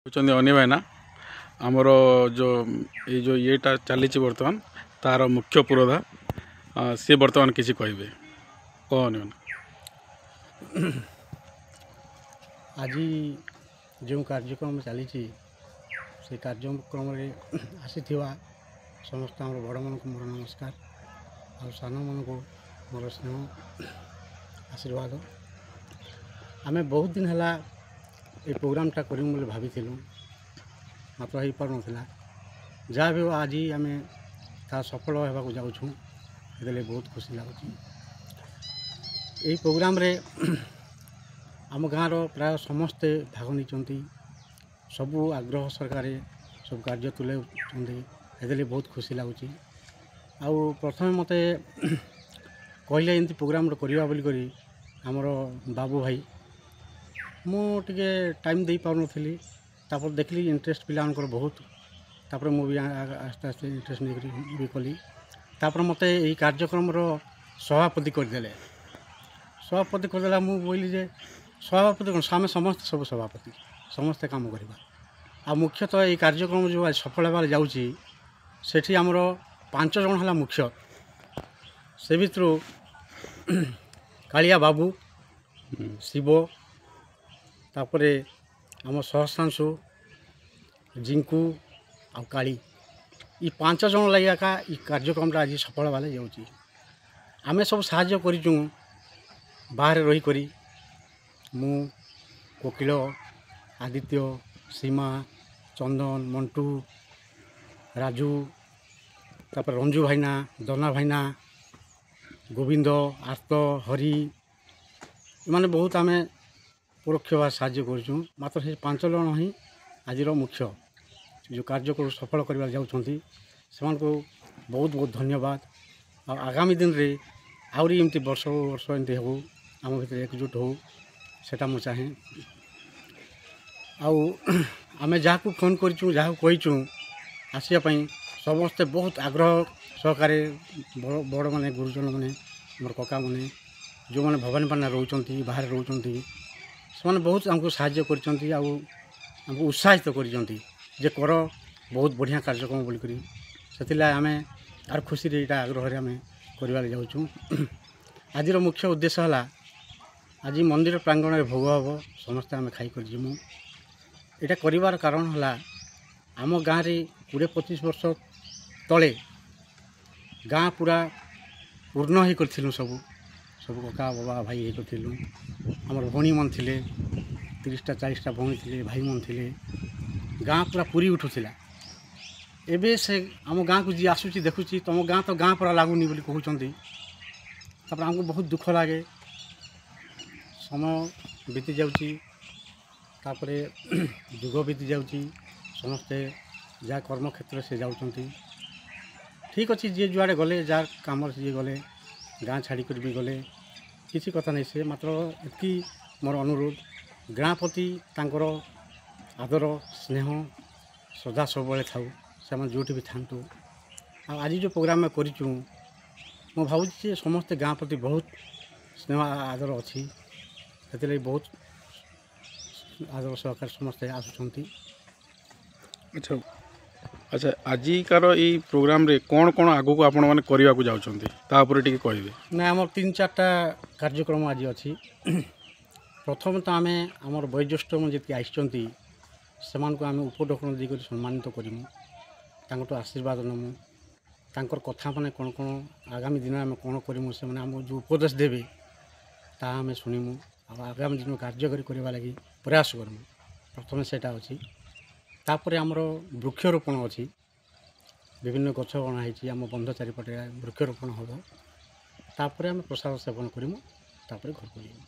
ହେଉଛନ୍ତି ଅନି ଭାଇନା, ଆମର ଯେଉଁ ଏଇ ଯେଉଁ ଇଏଟା ଚାଲିଛି ବର୍ତ୍ତମାନ, ତାର ମୁଖ୍ୟ ପୁରୋଧା। ସିଏ ବର୍ତ୍ତମାନ କିଛି କହିବେ। କହ ଅନି ଭାଇନା। ଆଜି ଯେଉଁ କାର୍ଯ୍ୟକ୍ରମ ଚାଲିଛି, ସେ କାର୍ଯ୍ୟକ୍ରମରେ ଆସିଥିବା ସମସ୍ତ ଆମର ବଡ଼ମାନଙ୍କୁ ମୋର ନମସ୍କାର ଆଉ ସାନମାନଙ୍କୁ ମୋର ସ୍ନେହ ଆଶୀର୍ବାଦ। ଆମେ ବହୁତ ଦିନ ହେଲା ଏ ପ୍ରୋଗ୍ରାମଟା କରିମୁ ବୋଲି ଭାବିଥିଲୁ, ମାତ୍ର ହେଇପାରୁନଥିଲା। ଯାହା ବି ହଉ, ଆଜି ଆମେ ତାହା ସଫଳ ହେବାକୁ ଯାଉଛୁ, ସେଥିଲାଗି ବହୁତ ଖୁସି ଲାଗୁଛି। ଏଇ ପ୍ରୋଗ୍ରାମରେ ଆମ ଗାଁର ପ୍ରାୟ ସମସ୍ତେ ଭାଗ ନେଇଛନ୍ତି, ସବୁ ଆଗ୍ରହ ସହକାରେ ସବୁ କାର୍ଯ୍ୟ ତୁଲାଉଛନ୍ତି, ସେଥିଲାଗି ବହୁତ ଖୁସି ଲାଗୁଛି। ଆଉ ପ୍ରଥମେ ମୋତେ କହିଲେ ଏମିତି ପ୍ରୋଗ୍ରାମ ଗୋଟେ କରିବା ବୋଲିକରି ଆମର ବାବୁ ଭାଇ, ମୁଁ ଟିକେ ଟାଇମ୍ ଦେଇପାରୁନଥିଲି। ତାପରେ ଦେଖିଲି ଇଣ୍ଟରେଷ୍ଟ ପିଲାମାନଙ୍କର ବହୁତ, ତାପରେ ମୁଁ ବି ଆସ୍ତେ ଆସ୍ତେ ଇଣ୍ଟରେଷ୍ଟ ନେଇକରି ବି କଲି। ତାପରେ ମୋତେ ଏଇ କାର୍ଯ୍ୟକ୍ରମର ସଭାପତି କରିଦେଲେ। ସଭାପତି କରିଦେଲା, ମୁଁ କହିଲି ଯେ ସଭାପତି କ'ଣ, ଆମେ ସମସ୍ତେ ସବୁ ସଭାପତି, ସମସ୍ତେ କାମ କରିବା। ଆଉ ମୁଖ୍ୟତଃ ଏଇ କାର୍ଯ୍ୟକ୍ରମ ଯେଉଁ ଆଜି ସଫଳ ହେବାରେ ଯାଉଛି, ସେଠି ଆମର 5 ଜଣ ହେଲା ମୁଖ୍ୟ। ସେ ଭିତରୁ କାଳିଆ ବାବୁ, ଶିବ, ତାପରେ ଆମ ସହସ୍ରାଂଶୁ, ଜିଙ୍କୁ ଆଉ କାଳି, ଇ 5 ଜଣ ଲାଗି ଏକା ଇ କାର୍ଯ୍ୟକ୍ରମଟା ଆଜି ସଫଳ ହେବାରେ ଯାଉଛି। ଆମେ ସବୁ ସାହାଯ୍ୟ କରିଛୁ ବାହାରେ ରହିକରି, ମୁଁ, କୋକିଳ, ଆଦିତ୍ୟ, ସୀମା, ଚନ୍ଦନ, ମଣ୍ଟୁ, ରାଜୁ, ତାପରେ ରଞ୍ଜୁ ଭାଇନା, ଦନା ଭାଇନା, ଗୋବିନ୍ଦ, ଆର୍ତ, ହରି, ଏମାନେ ବହୁତ ଆମେ ପରୋକ୍ଷ ଭାବେ ସାହାଯ୍ୟ କରୁଛୁ। ମାତ୍ର ସେ 5 ଜଣ ହିଁ ଆଜିର ମୁଖ୍ୟ, ଯେଉଁ କାର୍ଯ୍ୟକୁ ସଫଳ କରିବାକୁ ଯାଉଛନ୍ତି, ସେମାନଙ୍କୁ ବହୁତ ବହୁତ ଧନ୍ୟବାଦ। ଆଉ ଆଗାମୀ ଦିନରେ ଆହୁରି ଏମିତି ବର୍ଷ ବର୍ଷ ଏମିତି ହେଉ, ଆମ ଭିତରେ ଏକଜୁଟ ହେଉ, ସେଟା ମୁଁ ଚାହେଁ। ଆଉ ଆମେ ଯାହାକୁ ଫୋନ୍ କରିଛୁ, ଯାହାକୁ କହିଛୁ ଆସିବା ପାଇଁ, ସମସ୍ତେ ବହୁତ ଆଗ୍ରହ ସହକାରେ, ବଡ଼ ବଡ଼ମାନେ, ଗୁରୁଜନମାନେ, ଆମର କକାମାନେ, ଯେଉଁମାନେ ଭବାନୀପାଟଣା ରହୁଛନ୍ତି, ବାହାରେ ରହୁଛନ୍ତି, ସେମାନେ ବହୁତ ଆମକୁ ସାହାଯ୍ୟ କରିଛନ୍ତି ଆଉ ଆମକୁ ଉତ୍ସାହିତ କରିଛନ୍ତି ଯେ କର, ବହୁତ ବଢ଼ିଆ କାର୍ଯ୍ୟକ୍ରମ ବୋଲିକରି। ସେଥିଲାଗି ଆମେ ଆର୍ ଖୁସିରେ ଏଇଟା ଆଗ୍ରହରେ ଆମେ କରିବାକୁ ଯାଉଛୁ। ଆଜିର ମୁଖ୍ୟ ଉଦ୍ଦେଶ୍ୟ ହେଲା, ଆଜି ମନ୍ଦିର ପ୍ରାଙ୍ଗଣରେ ଭୋଗ ହେବ, ସମସ୍ତେ ଆମେ ଖାଇକରି ଯିମୁ। ଏଇଟା କରିବାର କାରଣ ହେଲା, ଆମ ଗାଁରେ 20-25 ବର୍ଷ ତଳେ ଗାଁ ପୁରା ପୂର୍ଣ୍ଣ ହେଇକରିଥିଲୁ, ସବୁ ସବୁ କକା, ବାବା, ଭାଇ ହେଇକରିଥିଲୁ। ଆମର ଭଉଣୀମାନେ ଥିଲେ, 30ଟା 40ଟା ଭଉଣୀ ଥିଲେ, ଭାଇମାନେ ଥିଲେ, ଗାଁ ପୁରା ପୁରି ଉଠୁଥିଲା। ଏବେ ସେ ଆମ ଗାଁକୁ ଯିଏ ଆସୁଛି, ଦେଖୁଛି, ତୁମ ଗାଁ ତ ଗାଁ ପରା ଲାଗୁନି ବୋଲି କହୁଛନ୍ତି। ତାପରେ ଆମକୁ ବହୁତ ଦୁଃଖ ଲାଗେ। ସମୟ ବିତି ଯାଉଛି, ତାପରେ ଯୁଗ ବିତି ଯାଉଛି, ସମସ୍ତେ ଯାହା କର୍ମକ୍ଷେତ୍ରରେ ସେ ଯାଉଛନ୍ତି। ଠିକ୍ ଅଛି, ଯିଏ ଯୁଆଡ଼େ ଗଲେ, ଯାହା କାମରେ ଯିଏ ଗଲେ, ଗାଁ ଛାଡ଼ିକରି ବି ଗଲେ, କିଛି କଥା ନାହିଁ ସେ। ମାତ୍ର ଏତିକି ମୋର ଅନୁରୋଧ, ଗାଁ ପ୍ରତି ତାଙ୍କର ଆଦର, ସ୍ନେହ, ଶ୍ରଦ୍ଧା ସବୁବେଳେ ଥାଉ, ସେମାନେ ଯେଉଁଠି ବି ଥାନ୍ତୁ। ଆଉ ଆଜି ଯେଉଁ ପ୍ରୋଗ୍ରାମ୍ ଆମେ କରିଛୁ, ମୁଁ ଭାବୁଛି ଯେ ସମସ୍ତେ ଗାଁ ପ୍ରତି ବହୁତ ସ୍ନେହ ଆଦର ଅଛି, ସେଥିଲାଗି ବହୁତ ଆଦର ସହକାରେ ସମସ୍ତେ ଆସୁଛନ୍ତି। ଆଚ୍ଛା, ଆଜିକାର ଏଇ ପ୍ରୋଗ୍ରାମରେ କ'ଣ କ'ଣ ଆଗକୁ ଆପଣମାନେ କରିବାକୁ ଯାଉଛନ୍ତି, ତା ଉପରେ ଟିକେ କହିବେ। ନା, ଆମର 3 4ଟା କାର୍ଯ୍ୟକ୍ରମ ଆଜି ଅଛି। ପ୍ରଥମେ ତ ଆମେ ଆମର ବୟୋଜ୍ୟେଷ୍ଠମାନେ ଯେତିକି ଆସିଛନ୍ତି, ସେମାନଙ୍କୁ ଆମେ ଉପଢୌକନ ଦେଇକରି ସମ୍ମାନିତ କରିମୁ, ତାଙ୍କଠୁ ଆଶୀର୍ବାଦ ନେମୁ। ତାଙ୍କର କଥା ମାନେ କ'ଣ କ'ଣ, ଆଗାମୀ ଦିନରେ ଆମେ କ'ଣ କରିମୁ, ସେମାନେ ଆମକୁ ଯେଉଁ ଉପଦେଶ ଦେବେ ତାହା ଆମେ ଶୁଣିମୁ ଆଉ ଆଗାମୀ ଦିନ କାର୍ଯ୍ୟକାରୀ କରିବା ଲାଗି ପ୍ରୟାସ କରିମୁ। ପ୍ରଥମେ ସେଇଟା ଅଛି। ତାପରେ ଆମର ବୃକ୍ଷରୋପଣ ଅଛି, ବିଭିନ୍ନ ଗଛ ଅଣା ହେଇଛି, ଆମ ବନ୍ଧ ଚାରିପଟେ ବୃକ୍ଷରୋପଣ ହେବ। ତାପରେ ଆମେ ପ୍ରସାଦ ସେବନ କରିମୁ, ତାପରେ ଘରକୁ ଯିବୁ।